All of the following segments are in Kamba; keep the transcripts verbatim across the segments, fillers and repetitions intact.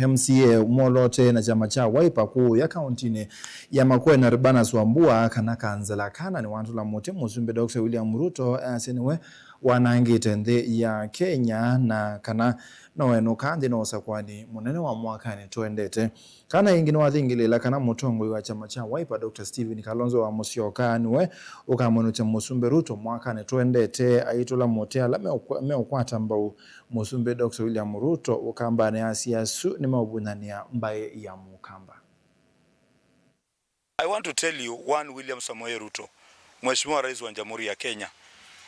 M C A mwoloote na kyama kya Wiper kũũya kaũntinĩ ya Makueni Urbanus Wambua kana Kansela kana nĩwatũla mũtĩ Mũsumbĩ Doctor William Ruto asya nĩwe wanangĩte nthĩ ya Kenya na kana no enũka nthĩ no ũsakũani mũnene wa mwakanĩ tũendete. Kana ĩngĩ nĩwathingĩlĩĩla kana mũtongoi wa kyama kya Wiper Doctor Stephen Kalonzo wa Musyoka nĩwe ũkamwenũkya Mũsumbĩ Ruto mwakanĩ tũendete aitũla mũtĩ ala meũkwa- meũkwata mbau Mũsumbĩ Doctor William Ruto ũkambanĩ asya asu nĩmeũvunyanĩa mbaĩ ya Mũkamba. I want to tell you one William Samoei Ruto, Mheshimiwa Rais wa Jamhuri ya Kenya,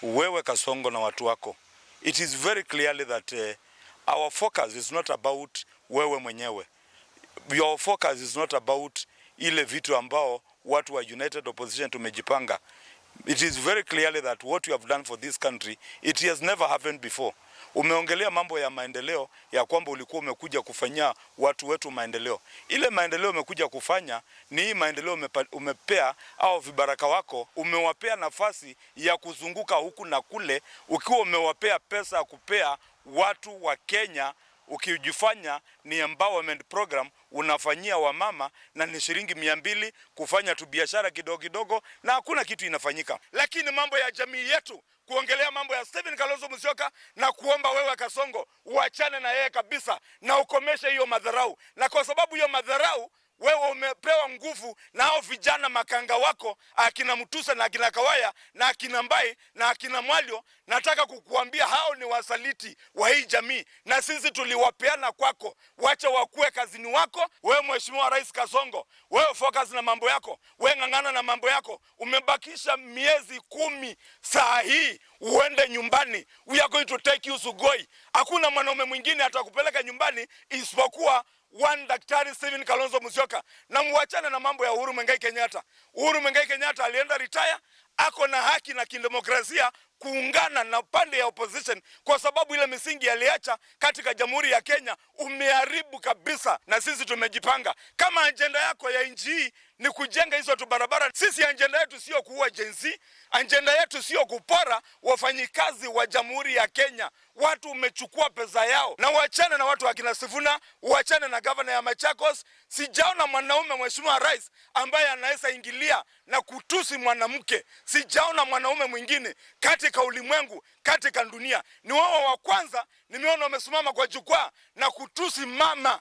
wewe Kasongo na watu wako, it is very clearly that uh, our focus is not about wewe mwenyewe. Your focus is not about ile vitu ambao watu wa United Opposition tumejipanga. It is very clearly that what you have done for this country, it has never happened before. Umeongelea mambo ya maendeleo ya kwamba ulikuwa umekuja kufanyia watu wetu maendeleo. Ile maendeleo umekuja kufanya ni hii maendeleo umepa- umepea au vibaraka wako, umewapea nafasi ya kuzunguka huku na kule, ukiwa umewapea pesa ya kupea watu wa Kenya, ukijifanya ni empowerment program unafanyia wamama, na ni shilingi mia mbili kufanya tu biashara kidogo kidogo, na hakuna kitu inafanyika. Lakini mambo ya jamii yetu, kuongelea mambo ya Stephen Kalonzo Musyoka na kuomba wewe Kasongo uachane na yeye kabisa na ukomeshe hiyo madharau, na kwa sababu hiyo madharau wewe umepewa nguvu na hao vijana makanga wako akina Mutuse na akina Kawaya na akina Mbai na akina Mwalio. Nataka kukuambia hao ni wasaliti wa hii jamii, na sisi tuliwapeana kwako. Wacha wakuwe kazini wako. Wewe Mheshimiwa Rais Kasongo, wewe focus na mambo yako, wewe ng'ang'ana na mambo yako. Umebakisha miezi kumi saa hii uende nyumbani. We are going to take you Sugoi. Hakuna mwanaume mwingine atakupeleka nyumbani isipokuwa one Daktari Stephen Kalonzo Musyoka, na muachane na mambo ya Uhuru Muigai Kenyatta. Uhuru Muigai Kenyatta alienda retire, ako na haki na kidemokrasia kuungana na pande ya opposition, kwa sababu ile misingi aliacha katika Jamhuri ya Kenya umeharibu kabisa, na sisi tumejipanga. Kama ajenda yako ya nchi hii ni kujenga hizo tu barabara, sisi ajenda yetu sio kuua Gen Z, ajenda yetu sio kupora wafanyikazi wa Jamhuri ya Kenya. Watu umechukua pesa yao, na uachane na watu akina Sifuna, uachane na gavana ya Machakos. Sijaona mwanaume, Mheshimiwa Rais, ambaye anaweza ingilia na kutusi mwanamke. Sijaona mwanaume mwingine katika ulimwengu, katika dunia. Ni wewe wa kwanza nimeona umesimama kwa jukwaa na kutusi mama.